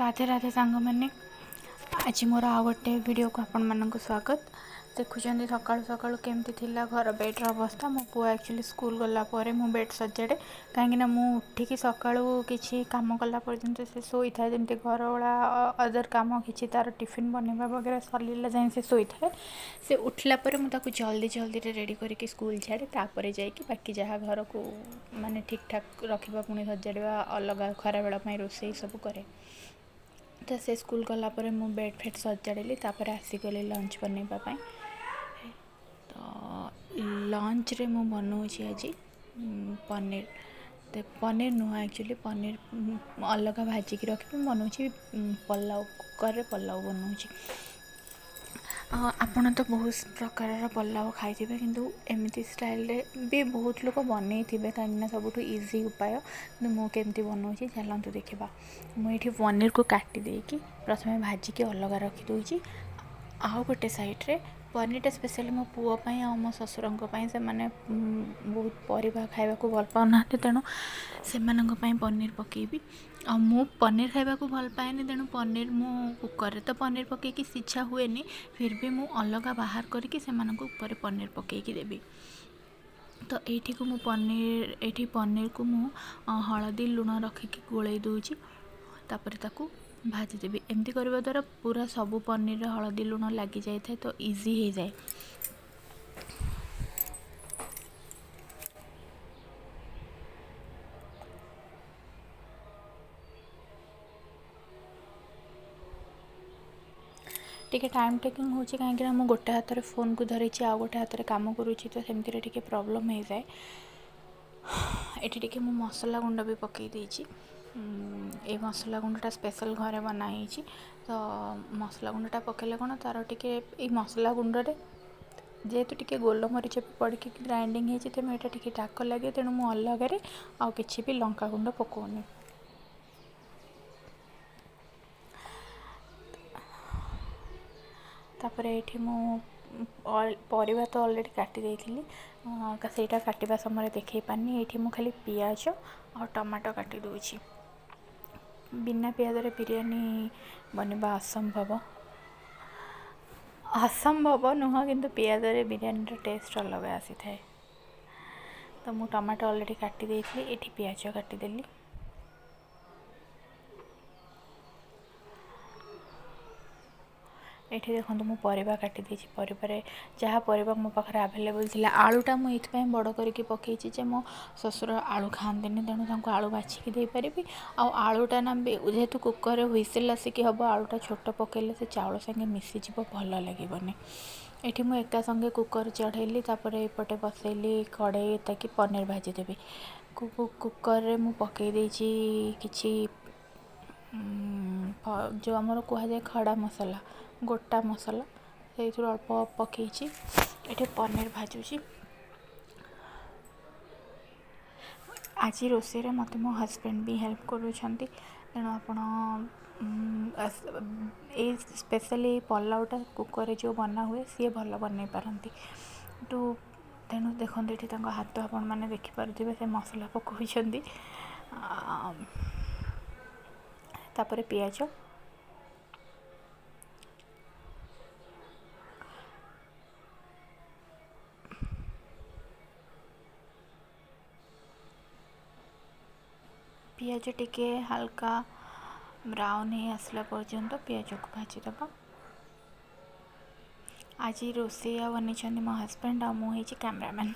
ରାଧେ ରାଧେ ସାଙ୍ଗମାନେ, ଆଜି ମୋର ଆଉ ଗୋଟେ ଭିଡ଼ିଓକୁ ଆପଣମାନଙ୍କୁ ସ୍ୱାଗତ। ଦେଖୁଛନ୍ତି ସକାଳୁ ସକାଳୁ କେମିତି ଥିଲା ଘର ବେଡ଼୍ର ଅବସ୍ଥା। ମୋ ପୁଅ ଆକ୍ଚୁଆଲି ସ୍କୁଲ ଗଲା ପରେ ମୁଁ ବେଡ଼୍ ସଜାଡ଼େ, କାହିଁକିନା ମୁଁ ଉଠିକି ସକାଳୁ କିଛି କାମ କଲା ପର୍ଯ୍ୟନ୍ତ ସେ ଶୋଇଥାଏ। ଯେମିତି ଘର ଓଳା, ଅଦର କାମ କିଛି ତା'ର ଟିଫିନ୍ ବନେଇବା ବଗେରା ସରିଲା ଯାଏଁ ସେ ଶୋଇଥାଏ। ସେ ଉଠିଲା ପରେ ମୁଁ ତାକୁ ଜଲ୍ଦି ଜଲ୍ଦିରେ ରେଡ଼ି କରିକି ସ୍କୁଲ ଛାଡ଼େ, ତାପରେ ଯାଇକି ବାକି ଯାହା ଘରକୁ ମାନେ ଠିକ୍ ଠାକ୍ ରଖିବା, ପୁଣି ସଜାଡ଼ିବା, ଅଲଗା ଖରାବେଳ ପାଇଁ ରୋଷେଇ ସବୁ କରେ। ତ ସେ ସ୍କୁଲ ଗଲା ପରେ ମୁଁ ବେଡ଼୍ ଫେଡ଼୍ ସଜାଡ଼ିଲି, ତାପରେ ଆସିଗଲି ଲଞ୍ଚ ବନେଇବା ପାଇଁ। ତ ଲଞ୍ଚରେ ମୁଁ ବନଉଛି ଆଜି ପନିର। ତ ପନିର ନୁହଁ, ଆକ୍ଚୁଆଲି ପନିର ଅଲଗା ଭାଜିକି ରଖିବି, ମୁଁ ବନଉଛି ପଲାଉ, କୁକର୍ରେ ପଲାଉ ବନଉଛି। ଆପଣ ତ ବହୁତ ପ୍ରକାରର ପଲାଉ ଖାଇଥିବେ, କିନ୍ତୁ ଏମିତି ଷ୍ଟାଇଲ୍ରେ ବି ବହୁତ ଲୋକ ବନେଇଥିବେ, କାହିଁକିନା ସବୁଠୁ ଇଜି ଉପାୟ। କିନ୍ତୁ ମୁଁ କେମିତି ବନଉଛି ଚାଲନ୍ତୁ ଦେଖିବା। ମୁଁ ଏଇଠି ପନିରକୁ କାଟି ଦେଇକି ପ୍ରଥମେ ଭାଜିକି ଅଲଗା ରଖିଦେଉଛି। ଆଉ ଗୋଟେ ସାଇଡ଼୍ରେ ପନିରଟା ସ୍ପେଶାଲି ମୋ ପୁଅ ପାଇଁ ଆଉ ମୋ ଶ୍ୱଶୁରଙ୍କ ପାଇଁ, ସେମାନେ ବହୁତ ପରିବା ଖାଇବାକୁ ଭଲ ପାଉନାହାନ୍ତି, ତେଣୁ ସେମାନଙ୍କ ପାଇଁ ପନିର ପକାଇବି। ଆଉ ମୁଁ ପନିର ଖାଇବାକୁ ଭଲ ପାଏନି, ତେଣୁ ପନିର ମୁଁ କୁକର୍ରେ ତ ପନିର ପକାଇକି ସିଝା ହୁଏନି, ଫିର୍ ବି ମୁଁ ଅଲଗା ବାହାର କରିକି ସେମାନଙ୍କୁ ଉପରେ ପନିର ପକାଇକି ଦେବି। ତ ଏଇଠିକୁ ମୁଁ ପନିର, ଏଇଠି ପନିରକୁ ମୁଁ ହଳଦୀ ଲୁଣ ରଖିକି ଗୋଳେଇ ଦେଉଛି, ତାପରେ ତାକୁ ଭାଜିଦେବି। ଏମିତି କରିବା ଦ୍ୱାରା ପୁରା ସବୁ ପନିରରେ ହଳଦୀ ଲୁଣ ଲାଗିଯାଇଥାଏ, ତ ଇଜି ହେଇଯାଏ। ଟିକେ ଟାଇମ୍ ଟେକିଂ ହେଉଛି, କାହିଁକିନା ମୁଁ ଗୋଟେ ହାତରେ ଫୋନ୍କୁ ଧରିଛି ଆଉ ଗୋଟେ ହାତରେ କାମ କରୁଛି, ତ ସେମିତିରେ ଟିକେ ପ୍ରୋବ୍ଲେମ୍ ହେଇଯାଏ। ଏଠି ଟିକେ ମୁଁ ମସଲା ଗୁଣ୍ଡ ବି ପକାଇ ଦେଇଛି। ଏଇ ମସଲା ଗୁଣ୍ଡଟା ସ୍ପେଶାଲ୍ ଘରେ ବନା ହେଇଛି। ତ ମସଲା ଗୁଣ୍ଡଟା ପକାଇଲେ କ'ଣ ତା'ର ଟିକେ, ଏଇ ମସଲା ଗୁଣ୍ଡରେ ଯେହେତୁ ଟିକେ ଗୋଲମରିଚ ବି ପଡ଼ିକି ଗ୍ରାଇଣ୍ଡିଙ୍ଗ ହେଇଛି, ତେଣୁ ଏଇଟା ଟିକେ ରାଗ ଲାଗେ, ତେଣୁ ମୁଁ ଅଲଗାରେ ଆଉ କିଛି ବି ଲଙ୍କା ଗୁଣ୍ଡ ପକାଉନି। ତାପରେ ଏଇଠି ମୁଁ ପରିବା ତ ଅଲରେଡ଼ି କାଟି ଦେଇଥିଲି, ସେଇଟା କାଟିବା ସମୟରେ ଦେଖେଇ ପାରିନି। ଏଇଠି ମୁଁ ଖାଲି ପିଆଜ ଆଉ ଟମାଟୋ କାଟି ଦେଉଛି। ବିନା ପିଆଜରେ ବିରିୟାନୀ ବନିବା ଅସମ୍ଭବ, ଅସମ୍ଭବ ନୁହଁ, କିନ୍ତୁ ପିଆଜରେ ବିରିୟାନୀର ଟେଷ୍ଟ ଅଲଗା ଆସିଥାଏ। ତ ମୁଁ ଟମାଟୋ ଅଲରେଡ଼ି କାଟି ଦେଇଥିଲି, ଏଇଠି ପିଆଜ କାଟିଦେଲି। ଏଠି ଦେଖନ୍ତୁ ମୁଁ ପରିବା କାଟି ଦେଇଛି। ପରିବାରେ ଯାହା ପରିବା ମୋ ପାଖରେ ଆଭେଲେବୁଲ୍ ଥିଲା। ଆଳୁଟା ମୁଁ ଏଇଥିପାଇଁ ବଡ଼ କରିକି ପକାଇଛି ଯେ ମୋ ଶ୍ୱଶୁର ଆଳୁ ଖାଆନ୍ତିନି, ତେଣୁ ତାଙ୍କୁ ଆଳୁ ବାଛିକି ଦେଇପାରିବି। ଆଉ ଆଳୁଟା ନା ଯେହେତୁ କୁକର୍ରେ ହ୍ୱିସିଲ୍ ଆସିକି ହେବ, ଆଳୁଟା ଛୋଟ ପକାଇଲେ ସେ ଚାଉଳ ସାଙ୍ଗେ ମିଶିଯିବ, ଭଲ ଲାଗିବନି। ଏଠି ମୁଁ ଏକା ସଙ୍ଗେ କୁକର୍ ଚଢ଼େଇଲି, ତାପରେ ଏପଟେ ବସେଇଲି କଢ଼େଇ ତାକି ପନିର ଭାଜିଦେବି। କୁକର୍ରେ ମୁଁ ପକାଇ ଦେଇଛି କିଛି ଯେଉଁ ଆମର କୁହାଯାଏ ଖଡ଼ା ମସଲା, ଗୋଟା ମସଲା, ସେଇଥିରୁ ଅଳ୍ପ ପକାଇଛି। ଏଠି ପନିର ଭାଜୁଛି। ଆଜି ରୋଷେଇରେ ମୋତେ ମୋ ହଜବେଣ୍ଡ ବି ହେଲ୍ପ କରୁଛନ୍ତି। ତେଣୁ ଆପଣ ଏଇ ସ୍ପେଶାଲି ପଲାଉଟା କୁକର୍ରେ ଯେଉଁ ବନା ହୁଏ, ସିଏ ଭଲ ବନେଇ ପାରନ୍ତି। ତେଣୁ ଦେଖନ୍ତୁ ଏଠି ତାଙ୍କ ହାତ ଆପଣମାନେ ଦେଖିପାରୁଥିବେ, ସେ ମସଲା ପକାଉଛନ୍ତି। ତାପରେ ପିଆଜ, ପିଆଜ ଟିକେ ହାଲକା ବ୍ରାଉନ୍ ହେଇ ଆସିଲା ପର୍ଯ୍ୟନ୍ତ ପିଆଜକୁ ଭାଜିଦେବା। ଆଜି ରୋଷେଇଆ ବନେଇଛନ୍ତି ମୋ ହଜବେଣ୍ଡ ଆଉ ମୁଁ ହେଇଛି କ୍ୟାମେରାମ୍ୟାନ୍।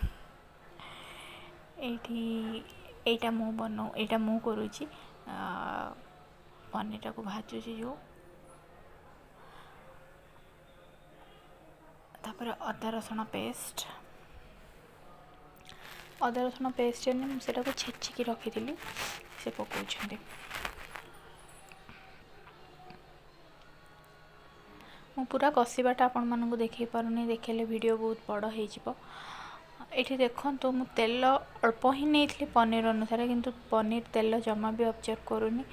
ଏଇଠି ଏଇଟା ମୁଁ ବନଉ, ଏଇଟା ମୁଁ କରୁଛି, ପନିରଟାକୁ ଭାଜୁଛି ଯେଉଁ। ତାପରେ ଅଦା ରସୁଣ ପେଷ୍ଟ, ଅଦା ରସୁଣ ପେଷ୍ଟ ମୁଁ ସେଇଟାକୁ ଛେଚିକି ରଖିଥିଲି, ସେ ପକାଉଛନ୍ତି। ମୁଁ ପୁରା କଷିବାଟା ଆପଣମାନଙ୍କୁ ଦେଖାଇ ପାରୁନି, ଦେଖେଇଲେ ଭିଡ଼ିଓ ବହୁତ ବଡ଼ ହେଇଯିବ। ଏଠି ଦେଖନ୍ତୁ ମୁଁ ତେଲ ଅଳ୍ପ ହିଁ ନେଇଥିଲି ପନିର ଅନୁସାରେ, କିନ୍ତୁ ପନିର ତେଲ ଜମା ବି ଅବଜର୍ଭ କରୁନି,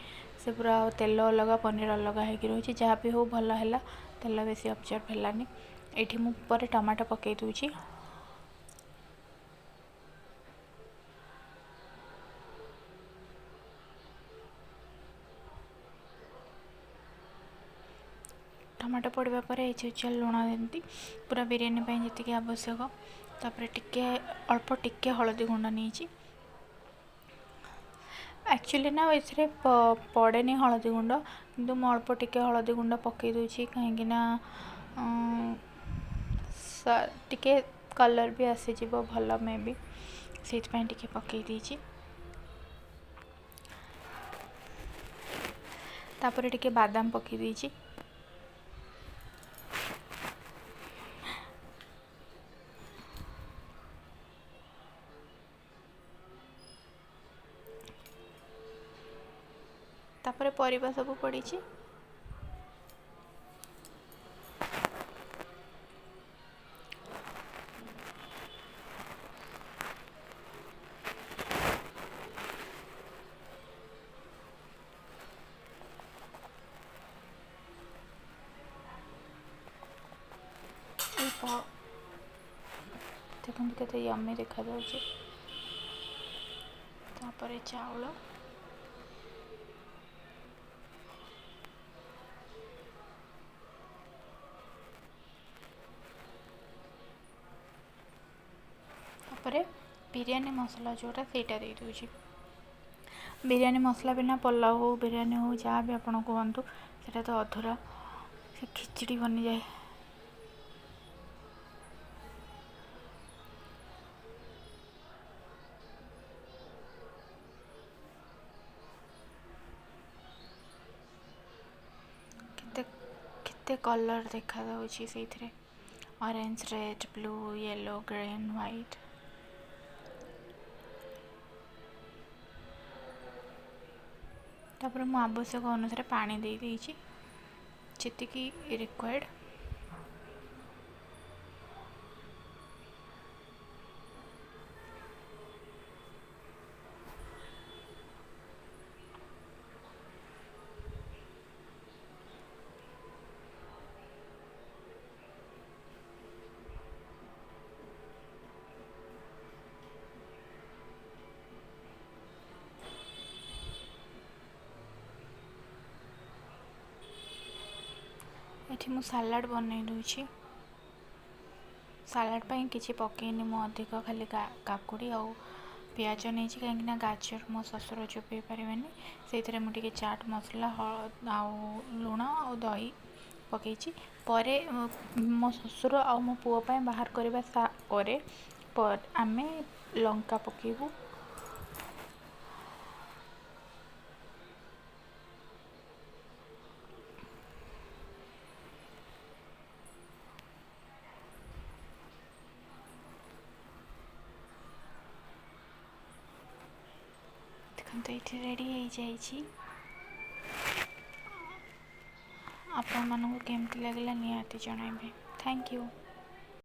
ସେ ପୁରା ତେଲ ଅଲଗା ପନିର ଅଲଗା ହେଇକି ରହୁଛି। ଯାହା ବି ହଉ ଭଲ ହେଲା, ତେଲ ବେଶୀ ଅବଜର୍ଭ ହେଲାନି। ଏଇଠି ମୁଁ ପରେ ଟମାଟୋ ପକାଇ ଦେଉଛି। ଟମାଟୋ ପଡ଼ିବା ପରେ ଏଜ୍ ୟୁଜୁଆଲ୍ ଲୁଣ ଦିଅନ୍ତି, ପୁରା ବିରିୟାନୀ ପାଇଁ ଯେତିକି ଆବଶ୍ୟକ। ତାପରେ ଟିକେ ଅଳ୍ପ ଟିକେ ହଳଦୀ ଗୁଣ୍ଡ ନେଇଛି। ଆକ୍ଚୁଆଲି ନା ଏଥିରେ ପଡ଼େନି ହଳଦୀ ଗୁଣ୍ଡ, କିନ୍ତୁ ମୁଁ ଅଳ୍ପ ଟିକେ ହଳଦୀ ଗୁଣ୍ଡ ପକାଇ ଦେଉଛି, କାହିଁକିନା ଟିକେ କଲର୍ ବି ଆସିଯିବ ଭଲ ମେ ବି, ସେଇଥିପାଇଁ ଟିକେ ପକାଇ ଦେଇଛି। ତାପରେ ଟିକେ ବାଦାମ ପକାଇ ଦେଇଛି। ତାପରେ ପରିବା ସବୁ ପଡ଼ିଛି। ଦେଖନ୍ତୁ କେତେ ୟମି ଦେଖାଯାଉଛି। ତାପରେ ଚାଉଳ, ତାପରେ ବିରିୟାନୀ ମସଲା ଯେଉଁଟା ସେଇଟା ଦେଇଦେଉଛି। ବିରିୟାନୀ ମସଲା ବିନା ପଲାଉ ହଉ, ବିରିୟାନୀ ହଉ, ଯାହା ବି ଆପଣ କୁହନ୍ତୁ, ସେଇଟା ତ ଅଧୁରା, ସେ ଖିଚଡ଼ି ବନିଯାଏ। କେତେ କେତେ କଲର୍ ଦେଖାଯାଉଛି ସେଇଥିରେ, orange, red, blue, yellow, green, white. ତାପରେ ମୁଁ ଆବଶ୍ୟକ ଅନୁସାରେ ପାଣି ଦେଇ ଦେଇଛି, ଯେତିକି ରିକ୍ୱାୟାର୍ଡ଼। ଏଠି ମୁଁ ସାଲାଡ଼ ବନେଇ ଦେଉଛି। ସାଲାଡ଼ ପାଇଁ କିଛି ପକେଇନି ମୁଁ ଅଧିକ, ଖାଲି କାକୁଡ଼ି ଆଉ ପିଆଜ ନେଇଛି, କାହିଁକିନା ଗାଜର ମୋ ଶ୍ୱଶୁର ଚୋବେଇ ପାରିବେନି। ସେଇଥିରେ ମୁଁ ଟିକେ ଚାଟ୍ ମସଲା ଆଉ ଲୁଣ ଆଉ ଦହି ପକେଇଛି। ପରେ ମୋ ଶ୍ୱଶୁର ଆଉ ମୋ ପୁଅ ପାଇଁ ବାହାର କରିବା ପରେ ଆମେ ଲଙ୍କା ପକେଇବୁ। ଦେଖନ୍ତୁ ଏଇଠି ରେଡ଼ି ହେଇଯାଇଛି। ଆପଣମାନଙ୍କୁ କେମିତି ଲାଗିଲା ନିହାତି ଜଣାଇବେ। Thank you.